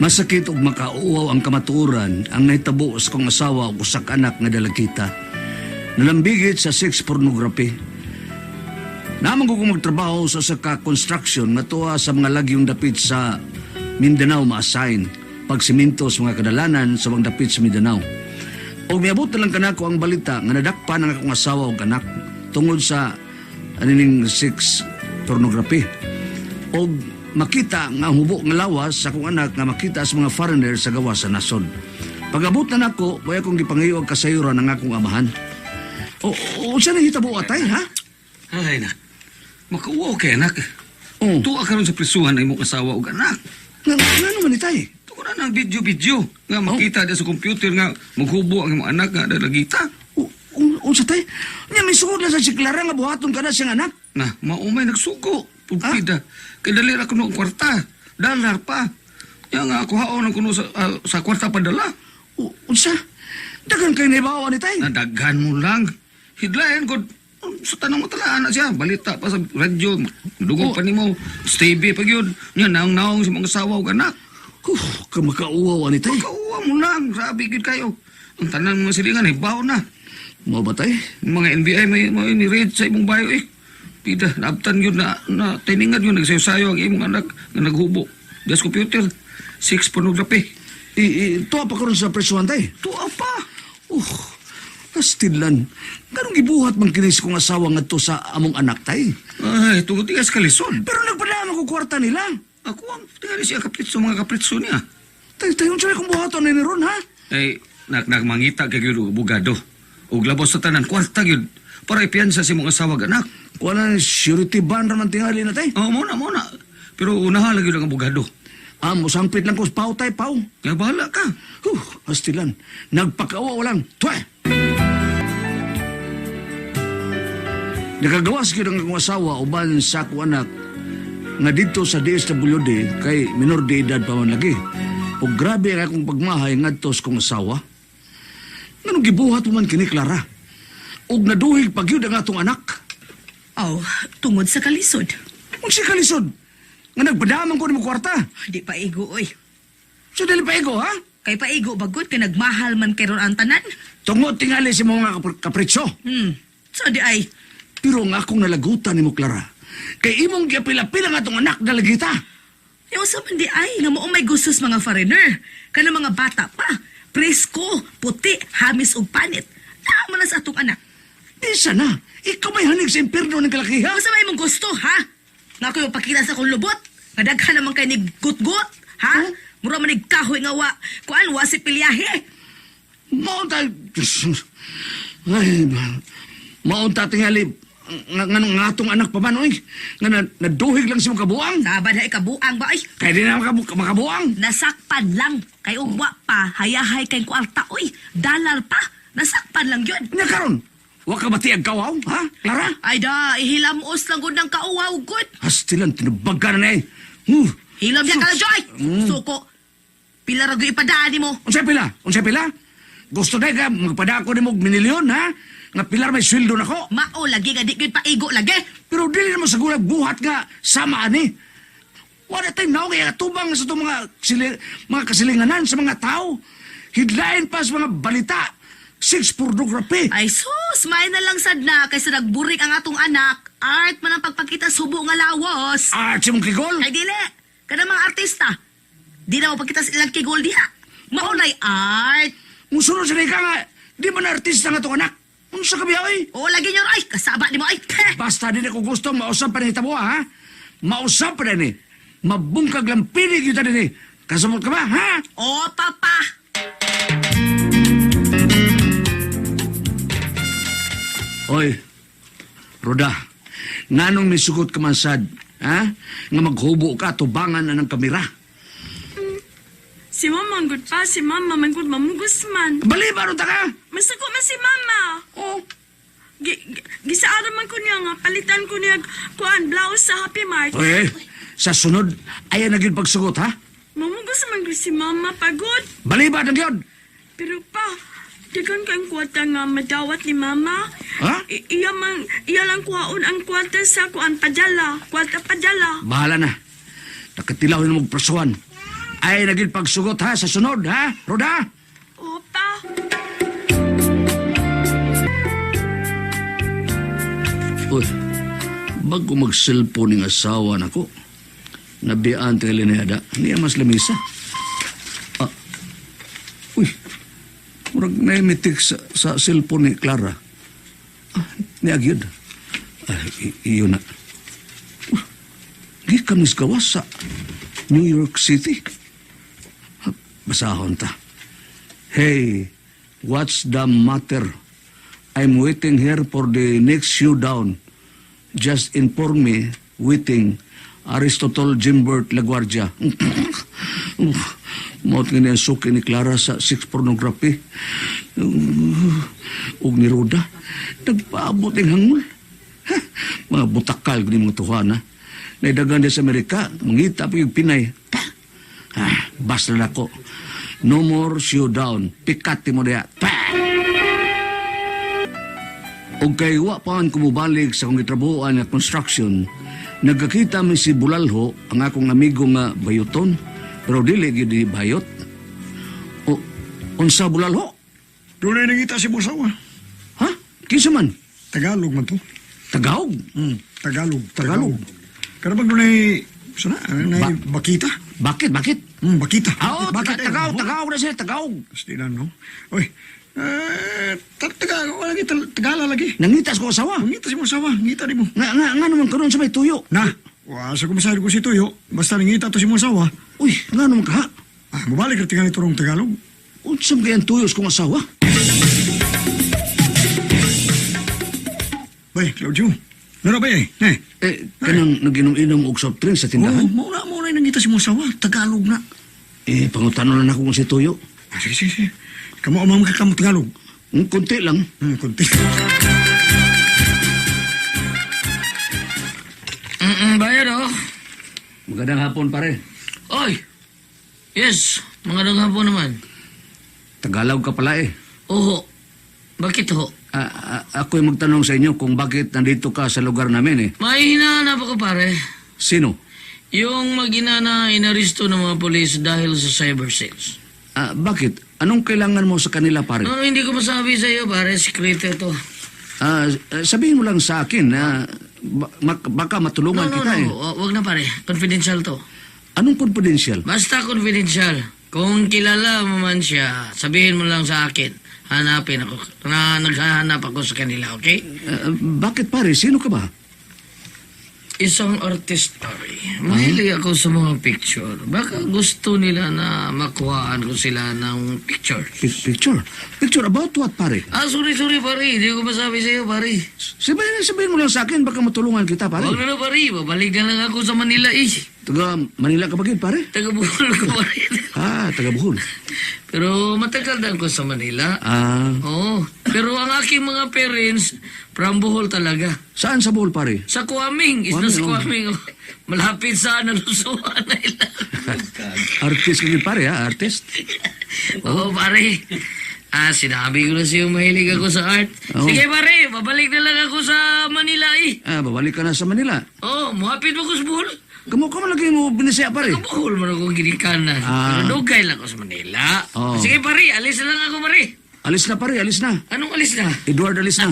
Masakit og makauaw ang kamatuoran ang nahitabo sa kong asawa ug usa ka anak nga dalagita. Nalambigit sa sex pornography. Naman ko kung magtrabaho sa usa ka construction nga tuwa sa mga lagyong dapit sa Mindanao ma-assign pagsiminto sa mga kadalanan sa mga dapit sa Mindanao. Og miabot na lang kanako ang balita nga nadakpan ang akong asawa ug anak tungod sa anining sex pornography. Og makita nga ang hubo nga lawas sa akong anak nga makita sa mga foreigner sa gawas sa nasod. Pag-abot na nako, way akong gipangayo og kasayuran ang akong amahan. O, unsa na hitabo atay, ha? Ay na. Makauwaw kay anak. Oh. Tuwa karon sa prisuhan ang imong asawa ug anak. Nga naman itay? Tuwa na ng video-video nga makita oh, sa computer nga maghubo ang imong anak nga dalagita. Unsa tay? Nya may sugod na sa si Clara nga buhaton ka na siyang anak. Na, maumay nagsuko. Pugpida. Kay dali ra kuno ang kwarta. Dalar pa. Ya nga ako haon ang kuno sa, sa kwarta padala. Unsa? Daghan kay naibawa ni tay. Nadaghan mo lang. Hidlayan ko sa tanong mo tala anak siya. Balita pa sa radyo. Dugong Oh. pa nimo. Stevie pa gyud. Nya naong-naong sa mga asawa ug anak. Huh, kamakauwaw ani tay. Kauwa mo lang. Grabe gyud kayo. Ang tanan mga silingan hibaw na. Mao ba tay? Mga NBI may ni-raid sa imong bayo eh. Pida, naabtan yun na, na tiningan yun, nagsayo-sayo ang imong anak nga naghubo. Das computer, six pornography. I tuwa pa karon sa presuhan tay. Tuwa pa. Kastinlan. Ganong gibuhat man kini sa kong asawa ngadto sa among anak tay. Ay, tungod tigas kalisod. Pero nagpadama ko kwarta nila. Ako ang tingali siya kapritso, mga kapritso niya. Tay, tay, unsa may kong buhaton ni ron, ha? Ay, nagmangita kay gyud og abogado. Og labos sa tanan, kwarta gyud. Para ipiyansa sa imong asawa ug anak. Wala na surety bond raman tingali na tay. Oh, mo na, mo na. Pero unahan lagi ang abogado. Ah, musampit lang ko sa pau tay, pau. Nga bahala ka. Huh, hastilan. Nagpakaawa lang. Tuwe! Nakagawas gyud ang akong asawa uban sa akong anak nga dito sa DSWD kay minor de edad pa man lagi. O grabe ang akong pagmahay ngadto sa akong asawa. Nganong gibuhat mo man kini Clara? Og naduhig pa gyud ang atong anak. Aw, tungod sa kalisod. Unsa kalisod? Nga nagpadamang ko nimo kwarta. Di pa igo, oy. So dili pa igo, ha? Kay paigo bagod kay nagmahal man kay ron ang tanan. Tungod tingali si mga kapritso. So di ay, Pero ang akong nalagutan nimo Clara, kay imong giapila-pila nga atong anak dalagita. yung sa man di ay, nga mao may gustos mga foreigner. Kana mga bata pa, presko, puti, hamis ug panit. Naa man na sa atong anak. Bisa na, ikaw may hanig sa impierno ng kalakihan. Unsa may imong gusto, ha? Nga ko yung pakita sa akong lubot. Nga daghan naman kay nig gut-gut, ha? Mura man nig kahoy nga wa. Kuan wa si pilyahe. Maunta, ay, maunta tingali, nga, nga, nga atong anak pa man, oy. Nga na, naduhig lang si mong kabuang. Sabad ha ikabuang ba ay? Kaya di na makabuang. Nasakpan lang. Kay ugwa pa, hayahay kay kwarta, oy. Dalar pa. Nasakpan lang yun. Nya karon, wa ka bati ang kawaw, ha, Clara? Ay da, ihilamos lang gud ng kauwaw gud. Hastilan, tinubaga na eh. Hilam niya ka na, Joy! Suko. Pila ra gyud ipadaan nimo. Unsay pila? Unsay pila? Gusto na ka magpadako nimo og minilyon, ha? Nga pilar may sweldo nako. Mao lagi nga di gyud paigo lagi. Pero dili naman sa gulag buhat nga sama ani. Wala tayong naong atubang sa itong mga, mga kasilinganan sa mga tao. Hidlain pa sa mga balita. Sex pornography. Ay sus, may na lang sad na kaysa nagburik ang atong anak. Art man ang pagpakita subo nga lawas. Art si mong kigol. Ay dili, kada mga artista. Di na mapakita sa ilang kigol diha. Mao nay art. Musunod sa ka nga, di man artista nga itong anak. Unsa ka biya, oy? O lagi nyo ay kasaba nimo ay. Peh! Basta din ako gusto, mausap pa ni hitabo, ha? Mausap pa ni. Mabungkag lang pinig yun ni. Kasabot ka ba, ha? O papa. Oy, Roda, nganong misugot ka man sad, ha? Nga maghubo ka, tubangan na ng kamera. Si mama ang good pa, si mama man good mamugos man. Baliba ron ta ka! Masako man si mama. Oh, Gisaara man ko niya nga, palitan ko niya kuan blouse sa Happy Mart. Oy, sa sunod, ayan na gyud pagsugot, ha? Mamugos man gud si mama pagod. Baliba na gyud! Pero pa, dagan kang kwarta nga madawat ni mama. Ha? Iya man, iya lang kuhaon ang kwarta sa kuan padala, kwarta padala. Bahala na. Nakatilaw na magprasuhan. Ay naging pagsugot ha sa sunod ha, Roda? Opa. Uy, bago mag-cellphone ng asawa nako. Nabiyaan tayo ni Ada. Niya mas lamisa. Ah, uy, murag naimitik sa cellphone ni Clara. Ah, niagyod. Ay, iyo na. Gikan mis gawas sa New York City. Ah, basahon ta. Hey, what's the matter? I'm waiting here for the next showdown. Just inform me, waiting. Aristotle Jimbert LaGuardia. Maot nga niya suki ni Clara sa sex pornography. Ug ni Roda, nagpaabot ang hangol. Ha, mga butakal ni mga tuhan, ha. Naidagan din sa Amerika, mangita pa yung Pinay. Pa! Ah, basta na ko. No more showdown. Pikat mo diya. Pa! Og kay wa pa man kumubalik sa akong gitrabahoan nga construction, nagkakita mi si Bulalho, ang akong amigo nga bayuton, pero dili gyud ni bayot. O, unsa Bulalho? Doon na nangita si Busawa. Ha? Kinsa man? Tagalog man to. Tagaog? Tagalog. Tagalog. Kada bang doon ay, sana, na bakita? Bakit? Bakit? Bakita. Ah, oh, Bakit eh? Tagaog, Tagaog na siya, Tagaog. Basta na, no? Oy, eh, Tagalog, lagi, Tagala lagi. Nangita sa kong asawa. Ngita si Busawa, ngita di mo. Nga naman karon sa may tuyo. Na, wa sa kumasayod ko si Tuyo, basta nangita to si Busawa. Uy, nga naman ka ha? Ah, mabalik ra tingali turong Tagalog. Unsa man kay ang tuyo sa kong asawa? Bay, Claudio. Nara bay, eh. Ne. Eh, kanang naginom-inom og soft drink sa Oh, tindahan. mauna nangita si Busawa, Tagalog na. Eh, pangutano na nako kung si Tuyo. Ah, sige, sige, sige. Kamu amang kamo Tagalog. Kunti lang. Kunti. Bayad oh. Magandang hapon, pare. Oy! Yes, magandang hapon naman. Tagalog ka pala eh. Oho. Bakit ho? Ah, ah, ako'y magtanong sa inyo kung bakit nandito ka sa lugar namin eh. May hinahanap ako pare. Sino? Yung mag-ina na inaristo ng mga polis dahil sa cyber sales. Ah, bakit? Anong kailangan mo sa kanila, pare? No, hindi ko masabi sa iyo pare, sekreto ito. Ah, sabihin mo lang sa akin na baka matulungan No, no, kita no. eh. Wag na pare. Confidential to. Anong confidential? Basta confidential. Kung kilala mo man siya, sabihin mo lang sa akin. Hanapin ako. Na, naghahanap ako sa kanila, okay? Ah, bakit pare? Sino ka ba? Isang artist, pare. Mahilig ako sa mga picture. Baka gusto nila na makuhaan ko sila ng picture. Picture? Picture about what, pare? Ah, sorry, sorry, pare. Hindi ko masabi sa iyo, pare. Sabihin mo lang sa akin, baka matulungan kita, pare. Huwag na na, pare. Babalik na lang ako sa Manila, eh. Taga Manila ka ba gid, pare? Taga Bohol ko, pare. Ah, taga Bohol. Pero matagal na ako sa Manila. Ah, Oo. Pero ang aking mga parents, from Bohol talaga. saan sa Bohol, pare? Sa Kuaming. Isla sa Kuaming, Kuaming. Malapit sa Nalusuan Island. Artist ka gid, pare, ha? Artist? Oo, pare. Ah, sinabi ko na sa'yo mahilig ako sa art. Oo. Sige, pare. Babalik na lang ako sa Manila, eh. Ah, babalik ka na sa Manila. Oo, muhapit mo ko sa Bohol. Kamo ka man lagi mo binisaya, pare. Taga Bohol man akong ginikanan. Ah. Pero dugay lang ako sa Manila. Oo. Sige, pare. Alis na lang ako, pare. Alis na, pare, alis na. Anong alis na? Edward, alis na.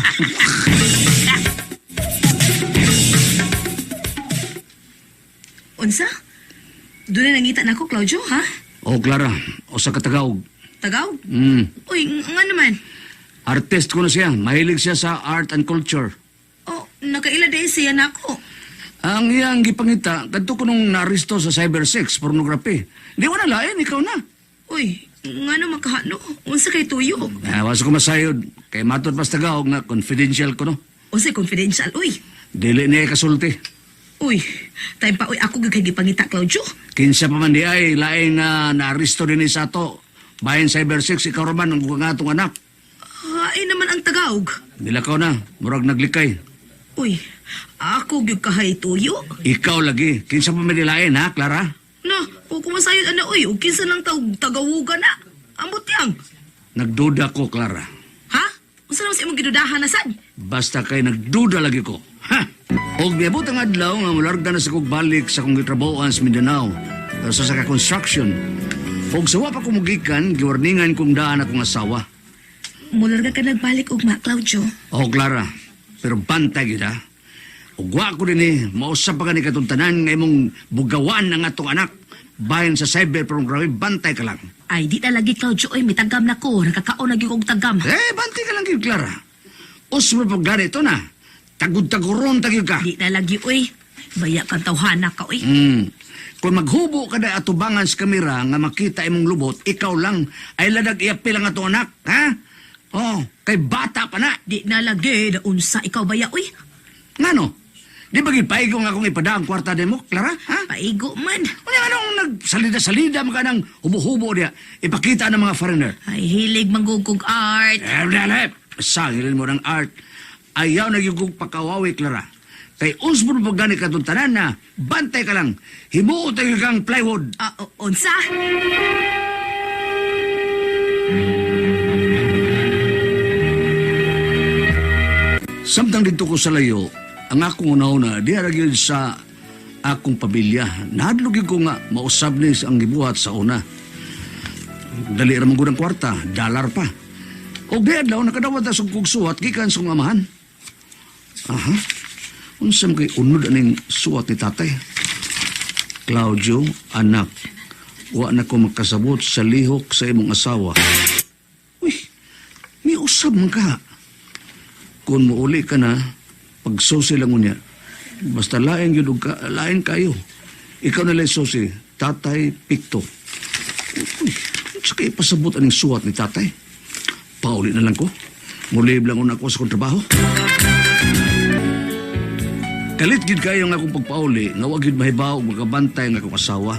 Unsa? Doon na nangita nako, Claudio, ha? oh, Clara, usa ka Tagaog. Tagaw? Mm. Uy, nga naman. Artist ko na siya. Mahilig siya sa art and culture. Oh, nakaila dahil siya nako. Ang iyang gipangita, kadto ko nung naaristo sa cyber sex, pornography. Di ko na lain, ikaw na. Uy, nga naman kahano. Unsa kay tuyo? Ah, wasa ko masayod. Kay matod pas Tagaog nga, confidential ko no. Unsa confidential, uy. Dili niya kasulti. Uy, time pa uy ako gyud kay gipangita Claudio. Kinsa pa man di ay, laing na naaristo din sa ato. Bahin cyber sex, ikaw raman ang nga atong anak. Hain naman ang Tagaog. Nilakaw na, murag naglikay. Uy, ako gyud kahay tuyo. Ikaw lagi, kinsa pa man di lain ha, Clara? Na, o kumasayod ana uy, ug kinsa lang tawg Tagawogan na. Amot yang. Nagduda ko, Clara. Ha? Unsa naman sa imong gidudahan na sad? Basta kay nagduda lagi ko. Ha! Og miabot ang adlaw nga mularga na sa kog balik sa kong gitrabahoan sa Mindanao. Sa sa construction. Og sa wa pa ko mugikan, giwarningan kong daan akong asawa. Mularga ka nagbalik ugma, Claudio. Oh, Clara, pero bantay gyud ha. Ug wa ko dinhi, mausap pa ka ni katong tanan nga imong bugawan ang atong anak. Bahin sa cyber pornography, bantay ka lang. Ay, di na lagi, Claudio. Oy, may tagam na ko. Nakakaon na gyud kog tagam. Eh, bantay ka lang gyud, Clara. Usmo pag ganito na. Tagud-taguron tagid ka. Di na lagi, oy. Baya kang tawhana ka, oy. Kung maghubo ka na atubangan sa kamera nga makita imong lubot, ikaw lang ay ladag iapil ang atong anak, ha? Oh, kay bata pa na. Di na lagi, naunsa ikaw baya, oy. Ngano? Di ba gipaigo nga akong ipada ang kwarta nimo, Clara? Ha? Paigo man. Unya anong nagsalida-salida man ka ng hubo-hubo niya, ipakita ng mga foreigner. Ay, hilig manggugog art. Eh, dali! Sangilin mo ng art. Ayaw na yung pakawawi, Clara. Kay usbon pa gani katong tanan na, bantay ka lang, himuot tayo kang plywood. Ah, unsa? Samtang dito ko sa layo, ang akong una-una, di ra gyud sa akong pamilya. Nahadlok gyud ko nga mausab ni ang gibuhat sa una. Dali ra man gud ang kwarta, dalar pa. Og di adlaw nakadawat na kog suwat gikan sa kong amahan. Aha. Unsa man kay unod aning suwat ni tatay? Claudio, anak, wa na ko makasabot sa lihok sa imong asawa. Uy, miusab man ka. Kung muuli ka na, pagsusi lang unya. Basta lain yun, ka, lain kayo. Ikaw na lang susi, Tatay Pikto. Uy, sa kayo pasabot aning suwat ni tatay? Pauli na lang ko. Muli lang una ko sa kong trabaho. Kalit gid kayo nga akong pagpauli, nga wa gyud mahibaw og makabantay ang akong asawa.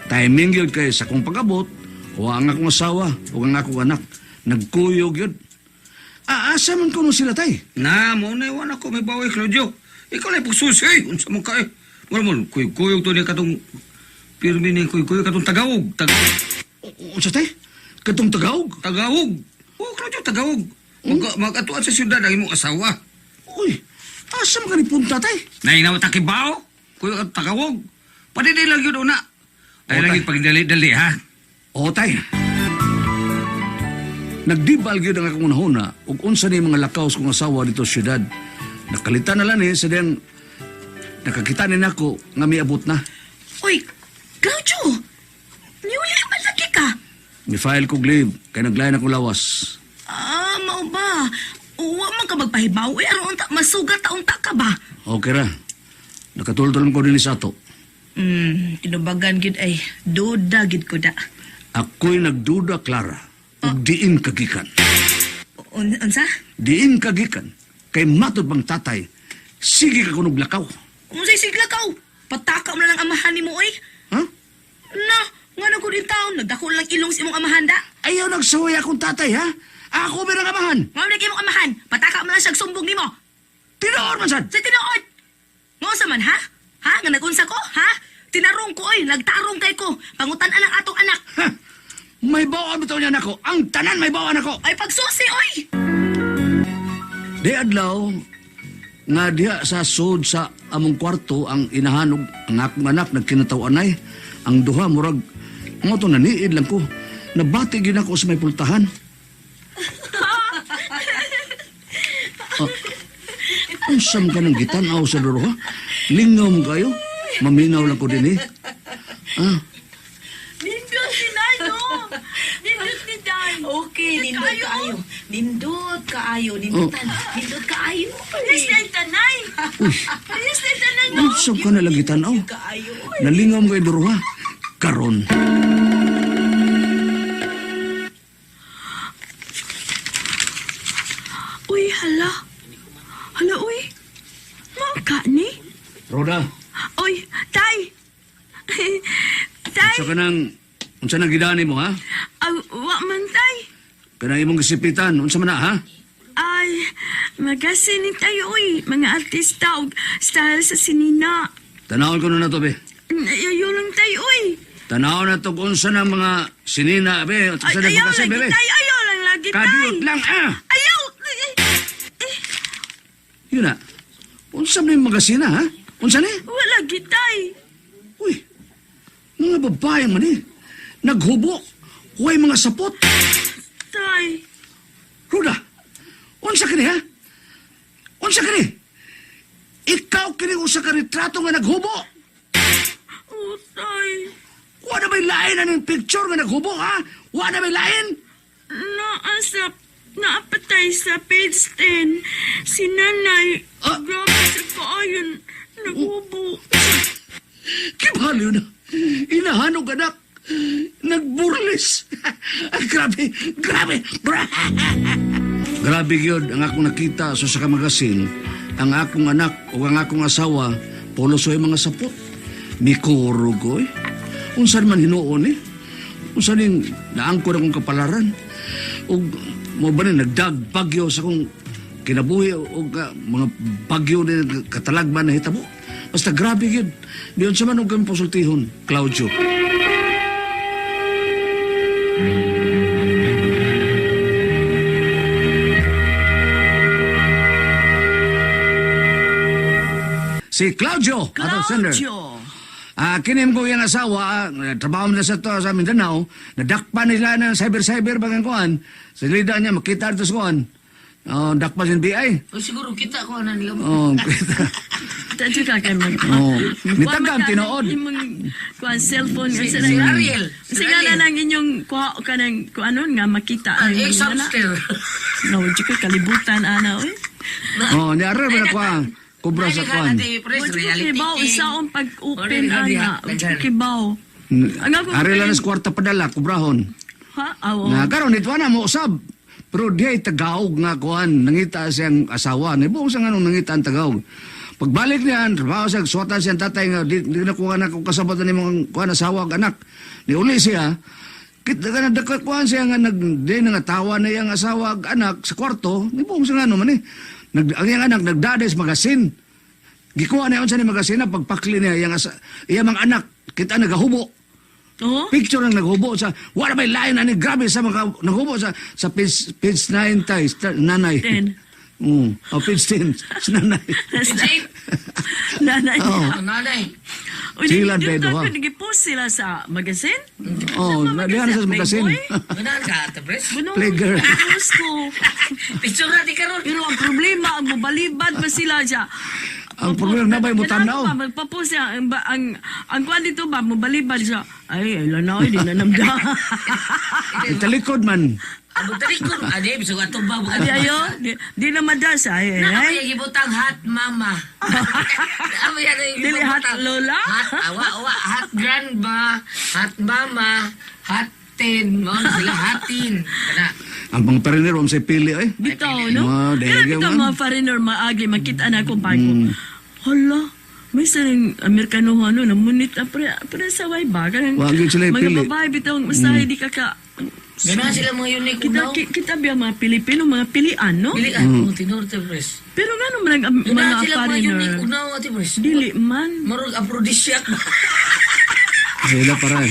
Timing gyud kay sa akong pag-abot, wa ang akong asawa ug ang akong anak. Nagkuyog gyud. Aasa man kuno sila tay. Na, mo na iwan ako, may baway, Claudio. Ikaw na ipagsusi, eh. Unsa mo ka, eh. Wala mo, kuyog-kuyog to niya katong pirmi ni kuyog-kuyog katong Tagawog. Unsa tay? Katong Tagawog? Tagawog. Oh, Claudio, Tagawog. Mag-atuan sa syudad ang imong asawa. Uy, asa man ka ni punta tay? Nainaw ta kibaw. Kuyog at Tagawog. Padili lang yun una. Ay O, lang tay. yun pagdali-dali, ha? O tay. Nagdibal gyud ang akong unahuna ug unsa ni mga lakaw sa kong asawa dito sa syudad. Nakalitan na lang ni sa diyang nakakita ni nako nga miabot na. Uy, Claudio! Niuli man lagi ka. Mi-file kog leave kay naglain akong lawas. Ah, mao ba? Uwa man ka magpahibaw. Uy, aron unta, masugat ta unta ka ba? Okay ra. Nakatultol ko dinhi sa ato. Tinubagan gid ay duda gid ko da. Ako'y nagduda, Clara. Ug diin kagikan. Unsa? Diin kagikan. Kay matod bang tatay, sige ka kunog lakaw. Unsay sigla ka? Pataka mo na lang amahan nimo oy. Ha? Na, nga na ko din taon, nagdako lang ilong sa imong amahan da. Ayaw nagsaway akong tatay, ha? Ako birang amahan. Mao na imong amahan, pataka mo lang siyag sumbong nimo. Tinuod man sad. Sa tinuod. Ngosa man ha? Ha? Nga nagunsa ko? Ha? Tinarong ko oy, nagtarong kay ko. Pangutan ang atong anak. Ha? May bawaan bitaw niya nako. Ang tanan may bawaan ako. Ay pagsusi oy. Di adlaw nga diha sa sud sa among kwarto ang inahan og ang akong anak nagkinataw-anay. Ang duha murag mo to naniid lang ko. Nabati gyud ako sa may pultahan. Ah, unsa man ka nang gitan-aw sa duro ha? Lingaw mo kayo? Maminaw lang ko din eh. Ah, Nindot ni Nay, no? Nindot ni Day. Okay, nindot kaayo. Nindot kaayo, nindutan. Nindot kaayo. Please na tanay. Please na tanay, no? unsa ka na lang gitan-aw? Kaayo. Nalingaw mo kayo duro ha? Karon. Uy, hala. Hala, uy. Mao ka ni? Roda, Uy, tay. Tay, unsa ka nang unsa nang gidani mo ha? aw, wa man tay. Kanang imong gisipitan, unsa man na ha? Ay, magasin ni tayo, uy. Mga artista og style sa sinina. Tanawon ko na to be. Ayaw lang tayo, uy. Tanawon na to kung unsa na mga sinina be, Ay, unsa na ayaw magasin lagi be. tay, ayaw lang lagi tay. Kadiyot lang ah. Ayaw! Yun na. Unsa man yung magasina ha? Unsa ni? Wala lagi tay. Uy. Mga babae man eh. Naghubo. Huwag mga sapot. Tay, Ruda, unsa kini ha? Unsa kini? Ikaw kini usa ka retrato nga naghubo. oh, tay. Wa na may lain aning picture nga naghubo ha? Wa na may lain? Naa sa, naapatay sa page 10. Si nanay, Ah. grabe sa kaayon, naghubo. Kibaliw na. Inahanog anak. Nagburlis. Grabe, grabe. Grabe gyud ang akong nakita sa sa magasin. Ang akong anak o ang akong asawa, pulos mga sapot. Mikurog oy. Unsan man hinuon eh. Unsan ning naangkon akong kapalaran. Ug mo ba ni nagdag bagyo sa akong kinabuhi og mga bagyo ni katalagman na hitabo. Basta grabe gyud. Diyon sa man og kang pasultihon, Claudio. Si Claudio, atong sender. Claudio. Kinim ko yung asawa, trabaho na sa to sa Mindanao, nadakpan nila ng cyber-cyber bagang kuan. Sa lida niya, makita dito sa kuan. Oh, dakpan sa NBI. O siguro kita ko na nila. Oh, kita. Tadyo ka kay mag... Oh, nitagam tinuod. Imong kuan cellphone Si, si, si Ariel. Si Sige na Ariel. lang inyong kuha ka ng kuanon nga makita Ang ang ex mga na. hamster. No, di ko kalibutan ana oy. Oh, ni Ariel ba na kuan? Kubra sa kuan. Wa ko kibaw isaon pag-open ana. Wa ko kibaw. Ang ako Ariel na sa kwarta padala, kubrahon. Ha? Awo. Na karon nito na mo usab. Pero di ay tagaog nga kuan, nangita siyang asawa. Ni buong sa nganong nangita ang tagaog. Pagbalik niya, trabaho siya, suwatan siyang tatay nga, di na kuha na kung kasabot na nimong kuan asawa ug anak. Ni uli siya, kita ka na kuan siya nga nag, di na nga tawa na iyang asawa ug anak sa kwarto, ni buong sa ngano man eh. Ang iyang anak nagdades magasin. Gikuha niya unsa ni magasin na pagpakli niya iyang iyang mga anak, kita nagahubo. Oh? Picture ang naghubo sa wala may lain ani grabe sa mga naghubo sa sa page 9 tay nanay. 10. Oh, page 10 sa nanay. Nanay. Oo. Ang nanay. Uy, Sila di bedo, ko ha? nag-post sila sa magazine. Oh, Sa diyan sa magasin. Playboy? Ganahan ka, Ate Pres. Buno, Playgirl. Post ko. Picture na di karon. Pero ang problema, ang mobalibad pa sila siya. Ang problema na ba'y mutanaw? Kailangan pa, magpapost siya. Ang kuwan dito ba, mobalibad siya. Ay, ay, na, ay, di na namda. Italikod man. Ang talikod. Ade, bisag atong ba. Adi ayo, di na madas. Ay, ay, Na ay. ay gibutang hat mama. Amo yan ay Dili hat gibutang. lola? Hat awa awa hat grandma, hat mama, hat ten, mo sila hatin. Kana. Ang mga parinero ang sa pili ay. Bitaw, no? Ah, Kaya dahil bitaw man. mga foreigner, maagi, makita na akong bago. Hala, may saring Amerikano ano, namunit, pre sa way ba? Ganang, Wa, gyud sila mga ipili. babae, bitaw, masahe di ka ka... Ganahan sila mga unique Kita, unaw. kita biya mga Pilipino, mga pilian, no? Dili ka mo tinur te pres. Pero nga naman ang mga Ganahan sila mga foreigner. unique unaw ate pres. Dili man. Marog aphrodisiac ba? Sila para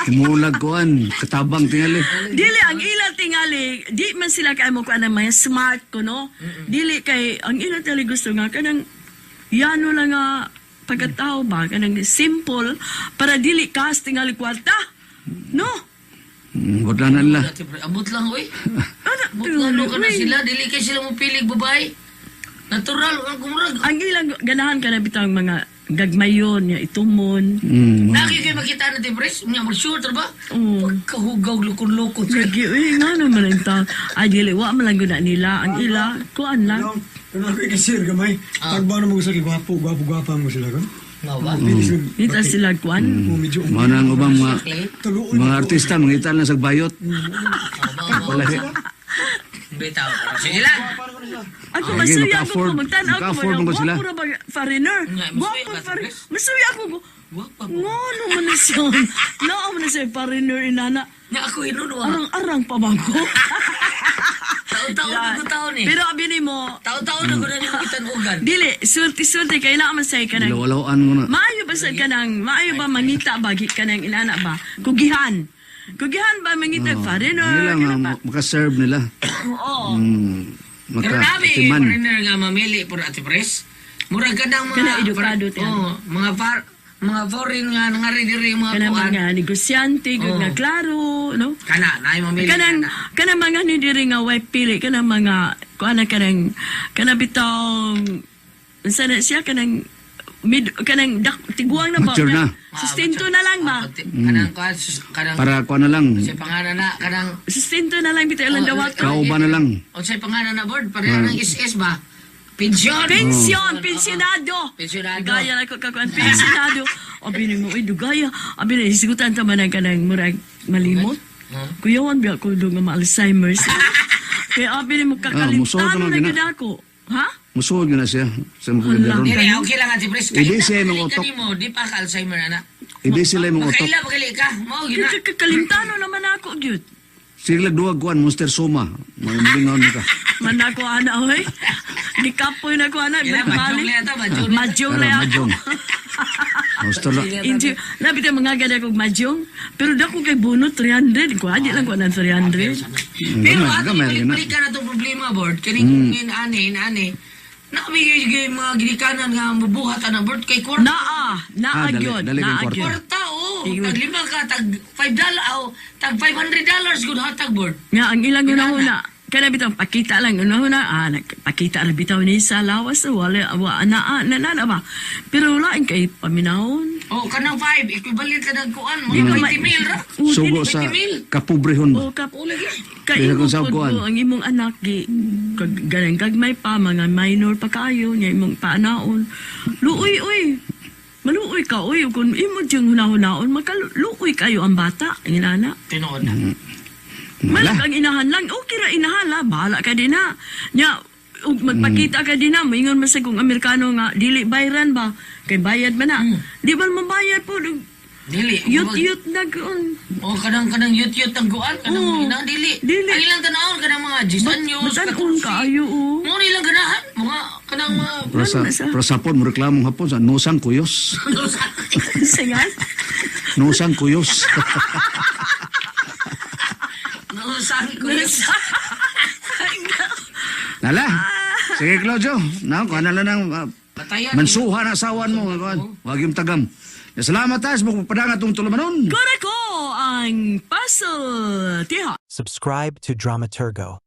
imulag kuan katabang tingali. Dili ang ila tingali, di man sila kay mo kuan ang mga smart ko no. Dili kay ang ila tingali gusto nga kanang yano lang nga pagkatao ba kanang simple para dili kas tingali kwarta. No. Wala na nila. Ate Pres, abot lang oy. Ano? Abot lang no kana sila dili kay sila mo pilig babae. Natural ang kumurag. Ang ilang ganahan ka na bitaw ang mga gagmayon nga itumon. Naki kay makita na te pres, nya mo sure ba? Oo. Pagkahugaw lukon-lukon. Lagi, uy, nga naman ang tao. Ay, dili, wa man lang gud na nila. Ang ila, kuan lang. Ano ako ikasir gamay. Tagba na mo sa gwapo, gwapo gwapa mo sila kan. Mao ba? Dito sila kuan. Medyo Mao na ang ubang mga Tuluon. mga artista mangita lang sa bayot. Mao Wala. Bitaw. Sige lang. Ako Sige, masuya ako maka-afford- ko magtan-aw ko maka-afford mo sila. Gwapo ra ba foreigner? Nga, masuya Gwapo ka, foreigner. Tres. Masuya ako ko. Gwapa po. Ngono man na siya. Nao man na siya foreigner inana. Nya ako hinuno. Arang-arang pa ba ko? Taon-taon na ko taon eh. Pero abi nimo, Taon-taon na ko na nimo kitanugan. dili sulti-sulti kay naa man say kanang Ilaw-alawan mo na. Maayo ba sa kanang maayo ba mangita ba gi kanang inana ba? Kugihan. Kugihan ba mangita foreigner? Nila nga Kana ba? makaserve nila. Oo. Pero nami kay Maka-timan. foreigner nga mamili por Ate Pres. Murag kanang mga Kana edukado, tiyan. Oo, mga mga foreign nga nangari diri mga Kanang kuan. mga negosyante, gud Oo. nga klaro, no? Kana naay mamili. Kanang kana. kanang mga ni diri nga way pili kanang mga kuan na kanang kanang bitaw unsa na siya kanang mid kanang dak, tiguang na ba? Mature na. Sustento na lang ba? Ah, kanang kuan kanang Para kuan na lang. sa pangalan na kanang Sustento na lang bitaw ilang Oh, dawaton. Kauban na lang. Unsay pangalan na board pareha ng SS ba? Pensyon. Pensyon, pensionado. Pensionado. Gaya na ko kakuan pensionado. Abi ni mo, uy, dugaya. Abi na isigutan ta man ang kanang murag malimot. Huh? Kuyawan biya ko do nga ma-Alzheimer's. Kaya abi ni mo musuod kakalimtan naman na gina. gid ako. Ha? Musuod yun na siya sa mga Hala. ron. Dili okay lang ati Pres. Hindi siya imong utok. Kanimo di pa ka Alzheimer ana. Hindi sila imong utok. Makaila pa ka. Mao gyud na. Kaya kakalimtano naman ako gyud. Sila duwag kuan Monster Soma. Mga mulingon ka. Man ako ana oy. Gikapoy na ko ana Kailangan balik. majong na ata, majong. Majong Pero na ako. majong. Monster la. Inji, labi tayo mga gada kog majong. Pero dako kay bunot 300 ko adi lang ko ng 300. Pero Gamay, ato gamay rin na. balik-balik ka na itong problema, board. Kaning mm. ani, ani. Naamigay yung mga ginikanan nga mabuhat ana board kay kwarta. Naa, naa Ah, dali- gyud, dali kay naa kwarta. gyud. Kwarta oh, Ayun. tag lima ka tag $5 oh, tag $500 good hatag board. Nga ang ilang unahuna kana bitaw pakita lang unahuna ah nagpakita ra bitaw ni sa lawas wala wa na na na, na ba. Pero wala kay paminawon. Oh, kanang 5 equivalent ka ng kuan, Di mga ka ma- 20 mil ra. Oh, Sugo dili- sa kapobrehon ba? O kap Oh, lagi. kay Dili imo kung sa pud kuan. ko, ang imong anak gi kag ganang gagmay pa mga minor pa kayo nya imong paanaon. Luoy oy. Maluoy ka oy kung imo diyang hunahunaon makaluoy kayo ang bata ang inana. Tinuod na. Wala. Malak ang inahan lang. Okay ra inahan la, bahala ka din na. Nya ug magpakita ka din na, moingon man sa kung Amerikano nga dili bayran ba kay bayad man na. Di ba mabayad po Dili. yut-yut na gyud. Oh, kanang kanang yut-yut ang kuan, kanang Oo. ina dili. Dili. Ang ilang tanawon kanang mga Gisanyos, Batan-on kaayo oh. Mo nilang ganahan, mga kanang mga Pero sa, Ano na sa- pero sa hapon, mo reklamong hapon sa nosang kuyos. Singan. Nosang kuyos. No, saan ko yun? Nala. Sige, Claudio. Na, kuha na lang ng Patayan. mansuha na asawan mo. Kuan. Wag yung tagam. Salamat tayo sa magpapadang atong tulumanon. Kora ko ang puzzle. Tiha. Subscribe to Dramaturgo.